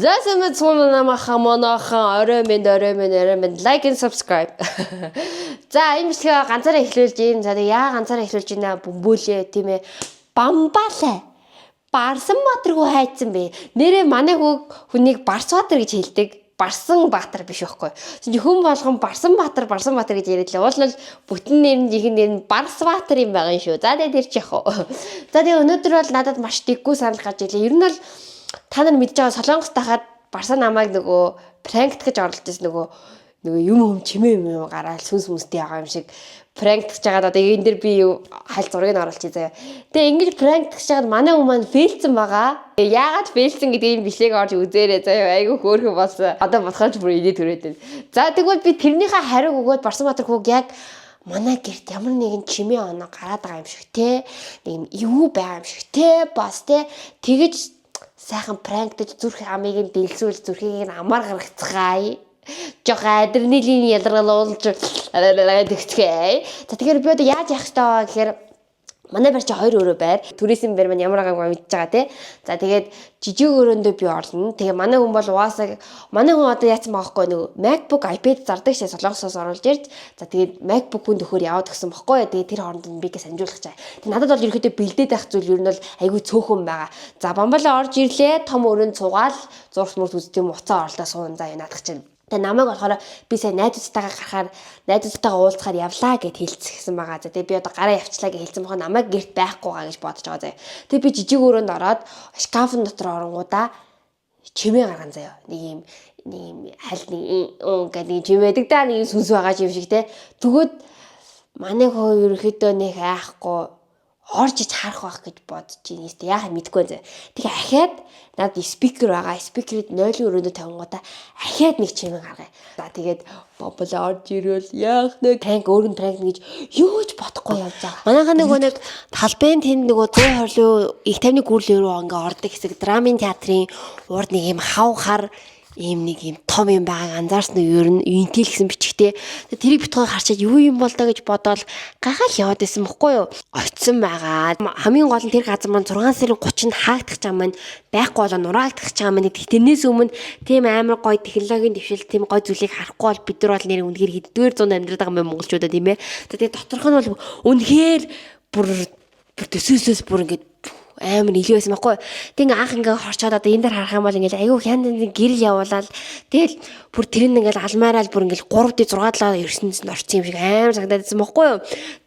За, сайн мэцгүүн намахан монохон орой минь, орой минь, орой минь, like and subscribe. За, энэ бичлэгээ ганцаараа эхлүүлж байна. За, тэгээ яа ганцаараа эхлүүлж байна, бөмбөлээ, тийм ээ. Бамбалаа. Барсан Баатар хүү хайцсан бэ. Нэрээ манай хүүг хүнийг Барсбаатар гэж хэлдэг. Барсан Баатар биш байхгүй. Чинь хүн болгон Барсан Баатар, Барсан Баатар гэж яриад лээ. Уул нь бүтэн нэр нь, жинхэнэ нэр нь Барсбаатар юм байгаа юм шүү. За, тэгээ тэр чи яах вэ? За, тэгээ өнөөдөр бол надад маш дэггүй санал гарч ирлээ. Ер нь бол та нар мэдж байгаа, Солонгост тахад Барса намайг нөгөө prank тгаж орлож ирсэн, нөгөө юм юм чимээ юм юм гараал сүнс мүстэй байгаа юм шиг prank тгаж байгаад, одоо энэ дэр би юу хал зургийг оруулчих заяа. Тэгээ ингэж prank тгаж байгаад манай хүн маань fail цэн байгаа. Тэгээ яагаад fail цэн гэдгийг энэ бичлэг орж үзээрэй заяа. Айгүй хөөрхөн болсон. Одоо бодохоор ч бүр инээ төрөөд байна. За, тэгвэл би тэрнийхээ хариуг өгөөд Барсан Баатар хүүг яг манай гэрт ямар нэгэн чимээ оноо гараад байгаа юм шиг те, нэг юм эвгүй байгаа юм шиг те, бас те, тэгэж сайхан prank таж зүрх амыг нь дэлсүүл, зүрхийг нь амар гаргацгаая. Жохоо адреналин ялгалуулж тэгцгээе. За, тэгэхээр би одоо яаж явах ёстой вэ гэхээр манай байр чи хоёр өрөө байр. Түрээсийн байр маань ямар байгааг мэдж байгаа, тий. За, тэгээд жижиг өрөөндөө би орлоно. Тэгээ манай хүн бол угаасаа, манай хүн одоо яатсан байгаа хгүй, нөгөө MacBook, iPad зардаг шээ, Солонгосоос оруулж ирж. За, тэгээд MacBook хүн төхөр яваад өгсөн бохгүй. Тэгээд тэр хооронд нь би гээ санжуулах чаа. Тэгээд надад бол ерөөхдөө бэлдээд байх зүйл ер нь бол айгүй цөөхөн байгаа. За, бамбалаа орж ирлээ. Том өрөөнд суугаал зурс мөрт үздэг юм, уцаа оролдоо суун заа наадах чинь. Тэгээ намайг болохоор би сая найзуудтайгаа гарахаар, найзуудтайгаа уулзахаар явлаа гэд хэлцсэн байгаа. За, тэгээ би одоо гараа явчлаа гэж хэлсэн бохоо намайг гэрт байхгүй гаа гэж бодож байгаа заяа. Тэгээ би жижиг өрөөнд ороод шкафын дотор оронгуудаа чимээ гарган заяа. Нэг юм хал нэг гэдэг нэг чимээ байдаг да, нэг юм сүнс байгаа юм шиг те. Тэгвэл манай хөө ерөөхдөө нэг айхгүй орж ич харах байх гэж бодож байна. Яхаа мэдгүй зэ. Тэгээ ахаад надад speaker байгаа. Speaker ийг нойлын өрөөндөө тавингуудаа ахаад нэг чимээ гаргая. За, тэгээд бобол орж ирвэл яах нэ, prank өөр нь prank гэж юу ч бодохгүй явж байгаа. Манайхаа нөгөө нэг талбайн тэнд нөгөө 120 их тавны гүрлээ рүү ингээ ордог хэсэг, драмын театрын урд нэг юм хав хар ийм нэг юм том юм байгааг анзаарсан уу, ер нь Intel гэсэн бичгтэй. Тэрийг бит хоёр харчаад юу юм бол доо гэж бодоол гахаал яваад байсан бохгүй юу? Очисон байгаа. Хамгийн гол нь тэр газар маань 6 сарын 30-нд хаагдах чам маань байхгүй болоо нураагдах чам маань гэдэг. Тэрнээс өмнө тийм амар гоё технологийн дэвшил, тийм гоё зүйлийг харахгүй бол бид нар бол нэр үнэхээр хэддүгээр зуунд амьдраад байгаа юм монголчуудаа, тийм ээ. Тэгээ доторх нь бол үнэхээр бүр бүр төсөөсөөс бүр ингээд амар илүү байсан байхгүй. Тэг ингээ анх ингээ хорчоод одоо энэ дээр харах юм бол ингээ айгүй хян хян гэрэл явуулаад, тэгэл бүр тэр нь ингээл алмаараал бүр ингээл 3D 6 7 ертөнцөнд орсон юм шиг амар санагдаад байсан байхгүй юу.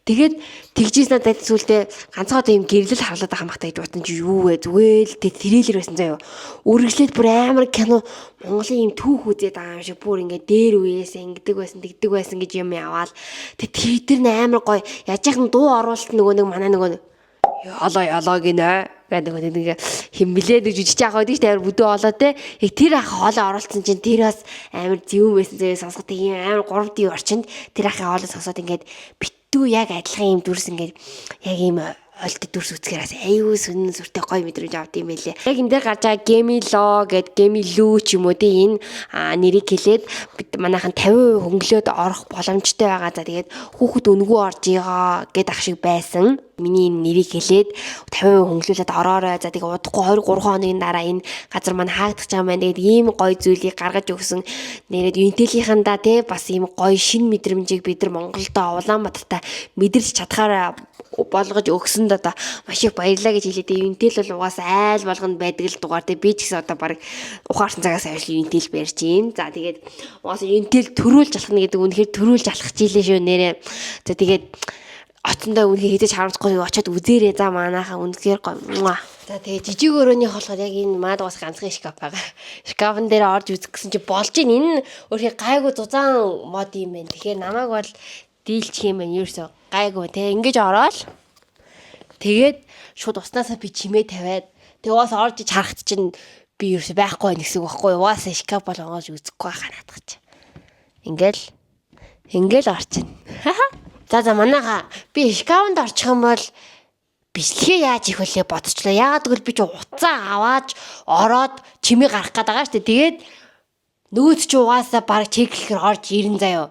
Тэгээд тэгжээс надад сүултээ ганцхан одоо юм гэрлэл харлаад байгаа юм хта гэж бодсон чи юу вэ, зүгээр л тэг трейлер байсан заяа. Үргэлжлээд бүр амар кино, Монголын юм түүх үзээд байгаа юм шиг, бүр ингээ дээр үеэс ингэдэг байсан, тэгдэг байсан гэж юм яваал. Тэг тэр тэр амар гоё яаж яхан дуу оруулалт, нөгөө нэг манай нөгөө ялаа ялаа гинэ гэдэг нөгөө нэг химблээ нэг жижиг яах байдаг шүү дээ, амар бүдүү олоо те. Яг тэр ах хоолой оруулсан чинь тэр бас амар зөв байсан заяа, сонсоход ийм амар 3D орчинд тэр ахын хоолой сонсоод ингээд битүү яг адилхан юм дүрс, ингээд яг ийм олд дүрс үзэхээр бас аюу сонин сүртэй гоё мэдрэмж авд юм байлээ. Яг энэ дээр гарч байгаа Gemilo гэд Gemilo ч юм уу те, энэ нэрийг хэлээд бид манайхан 50% хөнгөлөөд орох боломжтой байгаа. За, тэгээд хүүхэд өнгөө орж игаа гэд ах шиг байсан. Миний энэ нэрийг хэлээд 50% хөнгөлүүлээд ороорой. За, тэгээ удахгүй 2 3 хоногийн дараа энэ газар маань хаагдах юм байна. Тэгээд ийм гоё зүйлийг гаргаж өгсөн нэрээд Intel-ийнхэндаа те бас ийм гоё шин мэдрэмжийг бид нар Монголдо Улаанбаатарта мэдэрч чадхаараа болгож өгсөнд одоо маш их баярлалаа гэж хэлээ. Тэгээ Intel бол угаасаа айл болгонд байдаг л дугаар. Тэгээ би ч гэсэн одоо баг ухаарсан цагаас хойш Intel барьж гин. За, тэгээд угаасаа Intel төрүүлж алхна гэдэг үнэхээр төрүүлж алхах жилээ шүү нэрээ. За, тэгээд оцондоо үнэхээр хэзээ ч харамсахгүй, очиод үзээрэй. За, манайхаа үнэхээр гоё. За, тэгээ жижиг өрөөнийх болохоор яг энэ маад угаас ганцхан шкаф байгаа. Шкафн дээр орж үзэх гэсэн чи болж ийн. Энэ өөрхий гайгүй зузаан мод юм байна. Тэгэхээр намайг бол дийлчих юм байна. Ерөөсөө гайгүй те, ингэж ороод тэгээд шууд уснаасаа би чимээ тавиад тэг угаас орж ич харахад чинь би ерөөсөө байхгүй байх гэсэн үг байхгүй юу? Угаасаа шкаф бол онгоож үзэхгүй байхаа наадах чи. Ингээл ингээл орчин. За, манайха би шкафнд орчих юм бол бичлэгээ яаж их вүлээ бодчихлоо. Яагаад гэвэл би чи утсаа аваад ороод чимээ гарах гээд байгаа шүү дээ. Тэгээд нөөц чи угаасаа баг check лэхэр орж ирэн заяо.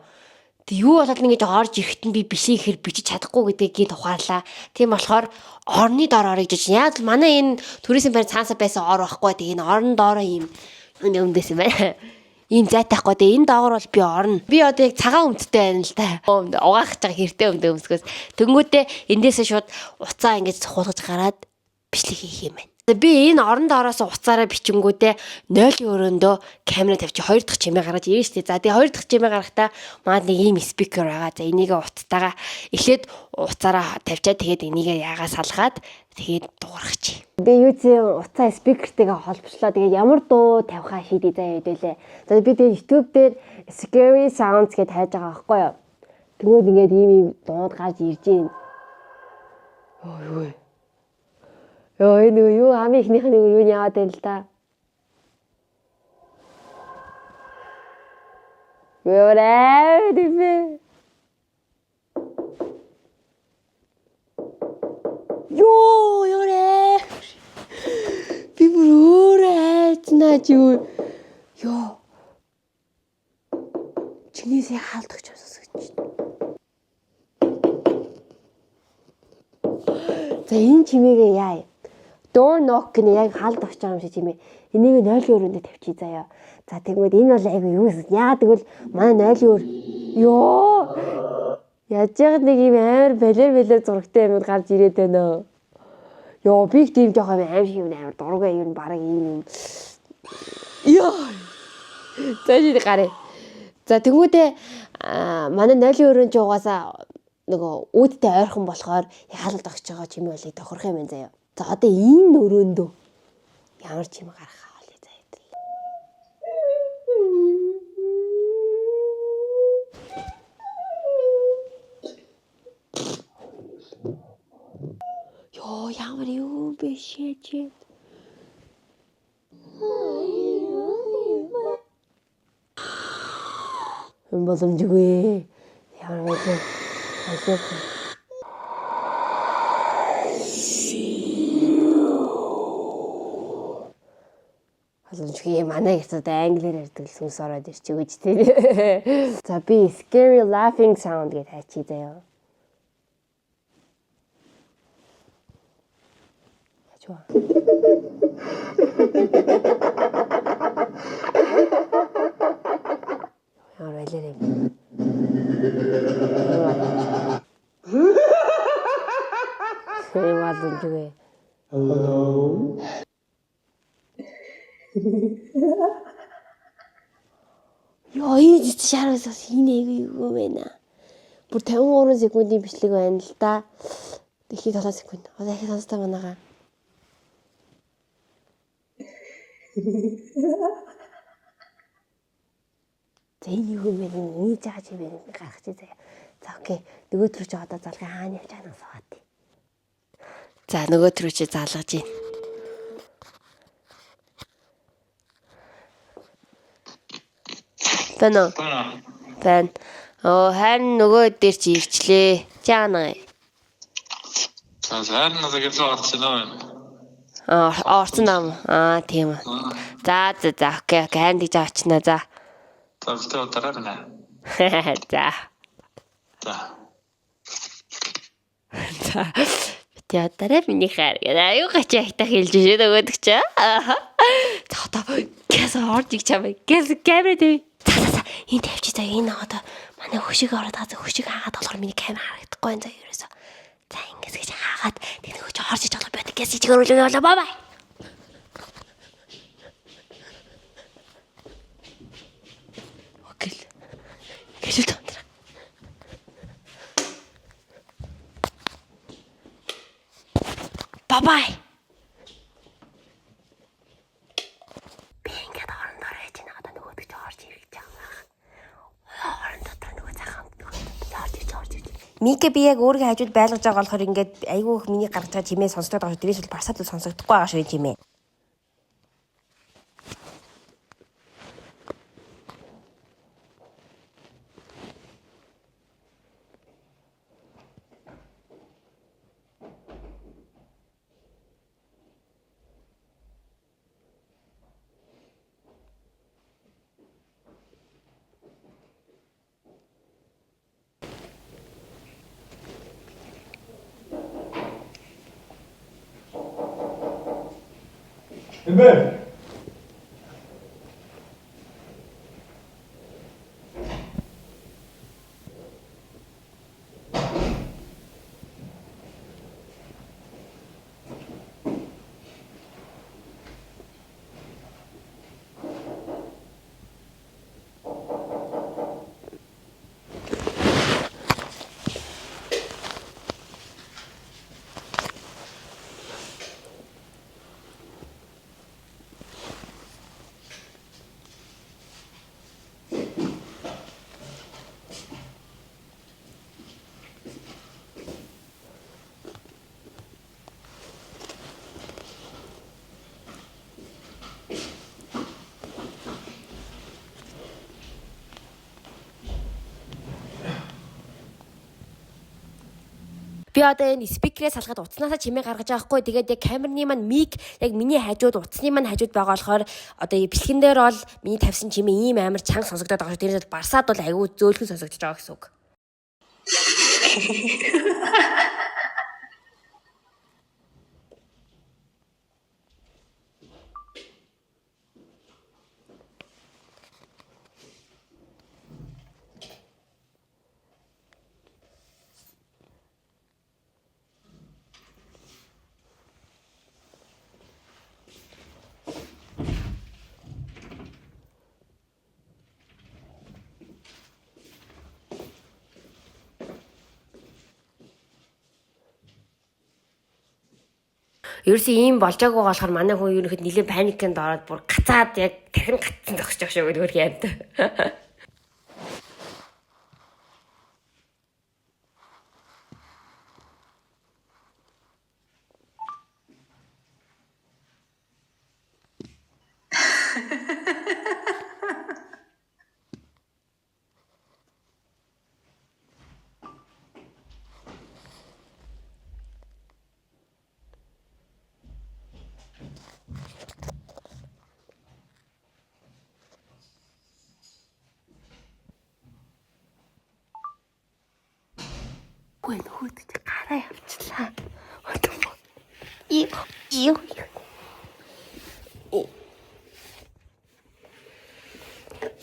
Тэг юу болоод ингэж орж ирэхэд нь би бичлэг ихэр бичиж чадахгүй гэдгийг гинт ухаарлаа. Тийм болохоор орны дор орё гэж. Яг л манай энэ түрээсийн байр цаансаа байсан ор байхгүй. Тэг энэ орон доороо ийм Энэ өмдөөс юм байна. Ийм зайтахгүй дээ. Энэ доогор бол би орно. Би одоо яг цагаан өмдтэй байна л да. Угаах гэж байгаа хэртэй өмдөө өмсгөөс. Тэнгүүтээ эндээсээ шууд уцаа ингэж суулгаж гараад бичлэг хийх юм байна. Би энэ орон доороос уцаараа бичингүүтээ 0-ийн өрөөндөө камера тавьчих, хоёр дахь чимээ гаргаж ирнэ штэ. За тэгээ хоёр дахь чимээ гаргахтаа маад нэг ийм speaker байгаа. За энийг уцтайгаа эхлээд уцаараа тавьчаад, тэгээд энийгээ яагаа салгаад, тэгээд дуурах чи. Би юу зэ уцаа speaker тэйгээ холбочлоо. Тэгээд ямар дуу тавихаа шийдээ заяа хэдүүлээ. За би тэгээд YouTube дээр scary sounds гэж хайж байгаа байхгүй юу? Тэгвэл ингээд ийм ийм дууд гарч ирж байна. Ой ой. Йоо, энэ нөгөө юу, хамгийн ихнийх нь юу яваад байна л да. Ёрээ дивэ. Йоо, ёрээ. Би бүр өөрөө айцнаа чи юу. Йоо. Чинээсээ хаалдах ч сонсогч. За, энэ чимээгээ яа. Door knock гэнэ, яг хаалт огч байгаа юм шиг чимээ. Энийг 0-ийн өрөөндөө тавьчих заяа. За, тэгмээд энэ бол айгу юу гэсэн. Яагаад гэвэл манай 0-ийн өр ёо. Яаж яг нэг юм амар балер балер зурагтай юмуд гарч ирээд байна. Ёо, би их тийм жоох юм аим шиг юм амар дургүй юм, бараг ийм юм. Ёо. За, чи гараа. За, тэнгүүдээ манай 0-ийн өрөөнд ч угаасаа нөгөө үүдтэй ойрхон болохоор хаалт огч байгаа чимээ болыг тохирох юм байна заяа. За, одоо энэ өрөөндөө ямар чимээ гарах хаалыг заяа. Йоо, ямар юм бэ шээ. Боломжгүй. Ямар байлаа. Алиагүй. Боломжгүй, манай ихсүүд англиар ярьдаг л сүнс ороод ирчих гэж тий. За, би scary laughing sound гэж хайчи заяа. Чуа. Ямар байлаа юм. Юм боломжгүй. Hello. Йоо, энэ шараас энэ айгүй юу вэ нэ. Бүр 53 секундын бичлэг байна л да. Эхний 7 секунд. Одоо их сонстой манайгаа. За, энэ юу юм бэ? Нээж байгаа чи бэ? Гарах чи заяа. За, okay. Нөгөө төр чи одоо залгын хаана явж байгаа суугаад. За, нөгөө төр чи залгаж байна. Байна уу? Байна. Оо, харин нөгөө дээр чи ирчлээ. Чаана. За, харин надад гэрлээ гарсан байна. Аа, орсон ам. Аа, тийм үү. За за за, okay okay, харин тийж очно. За. За, битээ удараа гинэ. За. За. За. Битээ удараа миний хайр. Аюу гач айтах хэлж шээ нөгөөдөг чи. Аа. За, одоо гэс орж иг чамай. Гэс камера тавь. За за за. Энэ тавьчих за, энэ одоо манай хөшиг ороод байгаа. Хөшиг хаагаад болохоор миний камера харагдахгүй байна за ерөөсөө. За, ингэс гэж хаагаад тэг нөгөө чи орж иж болохоор би гэс ич хөрвүүлээ болоо, bye bye. Okay. Гэж л тондраа. Bye bye. Би ингээд оронд орож байна. Одоо нөгөөдөг чи орж ирэх гэж байгаа байх. Орон дотор нөгөө цагаан нөгөө орж ирж орж ирж. Мика би яг өөрийнхөө хажууд байлгаж байгаа болохоор ингээд айгүй их миний гаргаж байгаа чимээ сонсогдоод байгаа шүү. Тэрээс бол барсаад л сонсогдохгүй байгаа шүү чимээ. Эмбэ. Би одоо энэ speaker ээс салгаад утаснаасаа чимээ гаргаж байгаа хгүй. Тэгээд яг камерны маань mic яг миний хажууд, утасны маань хажууд байгаа болохоор одоо бичлэгэн дээр бол миний тавьсан чимээ ийм амар чанга сонсогдоод байгаа шүү. Тэрнээс барсаад бол айгүй зөөлхөн сонсогдож байгаа гэсэн үг. Ерөөсөө ийм болж байгаагүй болохоор манай хүн ерөнхийд нэлээд panic анд ороод бүр гацаад яг дахин гацсан зогсож байгаа шүү гэдэг юм. Үгүй нөгөөд чи гараа явчлаа. Юу юу юу.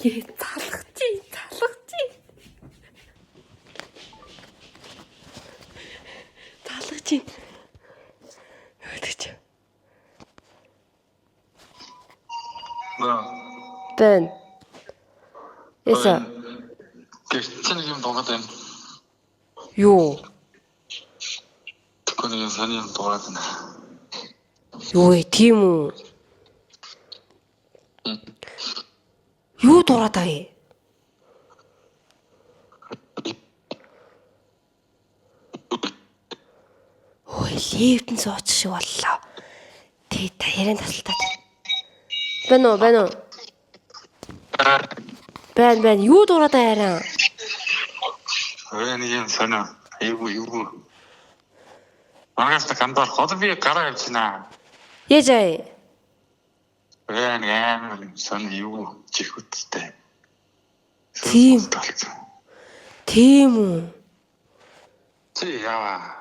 Ээ залах чи залах чи. Залах чи. Нөгөөд чи. Бэн. Эса. Гэрчэн нэг юм дуугаад байна. Юу? Тэгэхгүй нэг юм сони юм дуугаад байна. Юу вэ? Тийм үү? Юу дураад байгаа юм? Ой, лифтэн суучих шиг боллоо. Тэ та яриан тасалтаа. Бэн үү, бэн үү? Бэн бэн юу дураад байгаа яриан? Ой нэг юм сонио. Айгу юу. Маргааш та гандаар хот би гараа явчихна. Яаж аа? Ой нэг амар юм сони юу чихүттэй. Тийм. Тийм үү? Чи яава.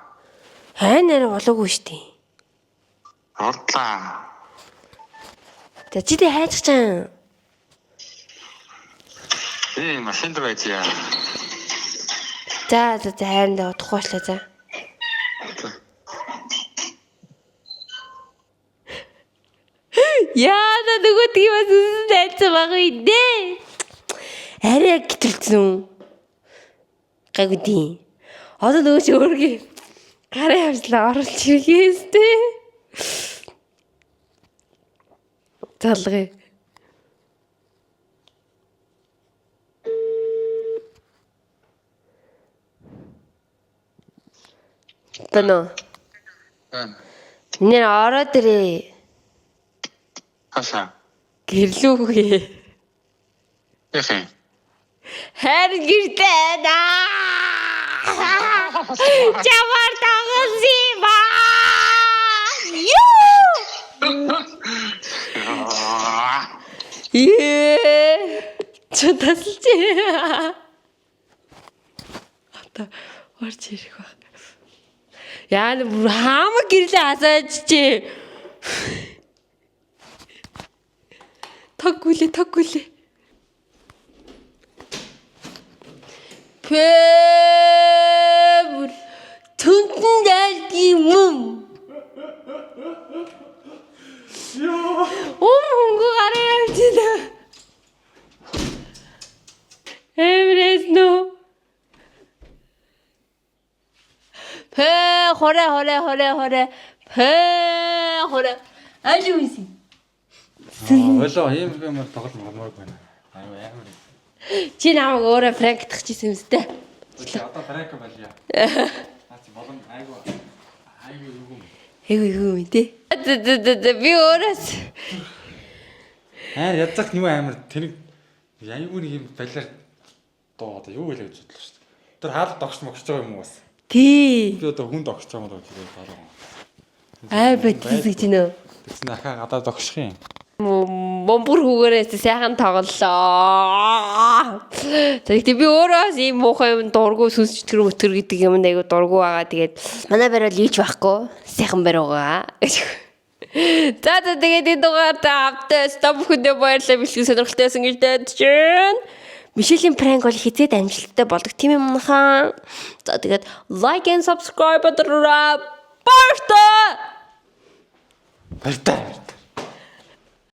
Хайн нэр болоогүй шүү дээ. Ордлаа. За чи тэ хайчих чам. Би машин дээр байж яа. За за за хайрандаа удахгүй боллоо за. Яана нөгөө тийм бас үсэн зайлцсан байгаа юм дээ. Арай гítэлцэн үү? Гайгүй тийм. Одоо нөгөө чи өөргөө гараа явчлаа оруулж ирэхээс тээ. Залгая. Тано. Нэр ороод ирээ. Хашаа. Гэрлүүгээ. Яхэ. Харин гэртээ наа. Чамаар тоглосон юм аа. Юу? Ээ. Чи тасалж. Одоо орж ирэх баг. Яа бүр хаама гэрлээ асаач чи. Тог гүлээ, тог гүлээ. Пэбэр түнтэн дайлгийн мөн. Йоо. Ум хөнгө гараа явчихлаа. Эврэс нөө. Пэ хорэ хорэ хорэ хорэ пэ хорэ аль юу юм? Ойлоо ийм юмар тоглож магадмааргүй байна. Аюу амар. Чи намайг өөрөө prank дах чийсэн юм сте. Одоо prank болъё. Наа чи болон айгу айгу юу юм. Айгу юу юм те. Би өөрөөс Аа ядзах юм амар тэнэг айгу нэг юм балиар доо одоо юу гэлээ гэж бодлоо шүү дээ. Тэр хаал догш могч байгаа юм уу бас. Тий. Би одоо хүн догсож байгаа юм уу гэж дараа. Ай бэтгэж гэж нөө. Тэгсэн ахаа гадаа догших юм. Бомбур хүүгээрээ сайхан тоглолоо. За, гэхдээ би өөрөө бас ийм муухай юм дургу, сүнс чөтгөр мөтгөр гэдэг юм айгу дургу байгаа. Тэгээд манай барай лийч байхгүй. Сайхан барай байгаа. За, тэгээд энэ дугаар та автай та бүхэндээ баярлалаа, бичлэг сонирхолтой байсан гэж найдаж байна. Мишелийн prank бол хизээд амжилттай болдог тийм юм хаа. За, тэгээд like and subscribe дараарай. Баярлалаа. Баяртай.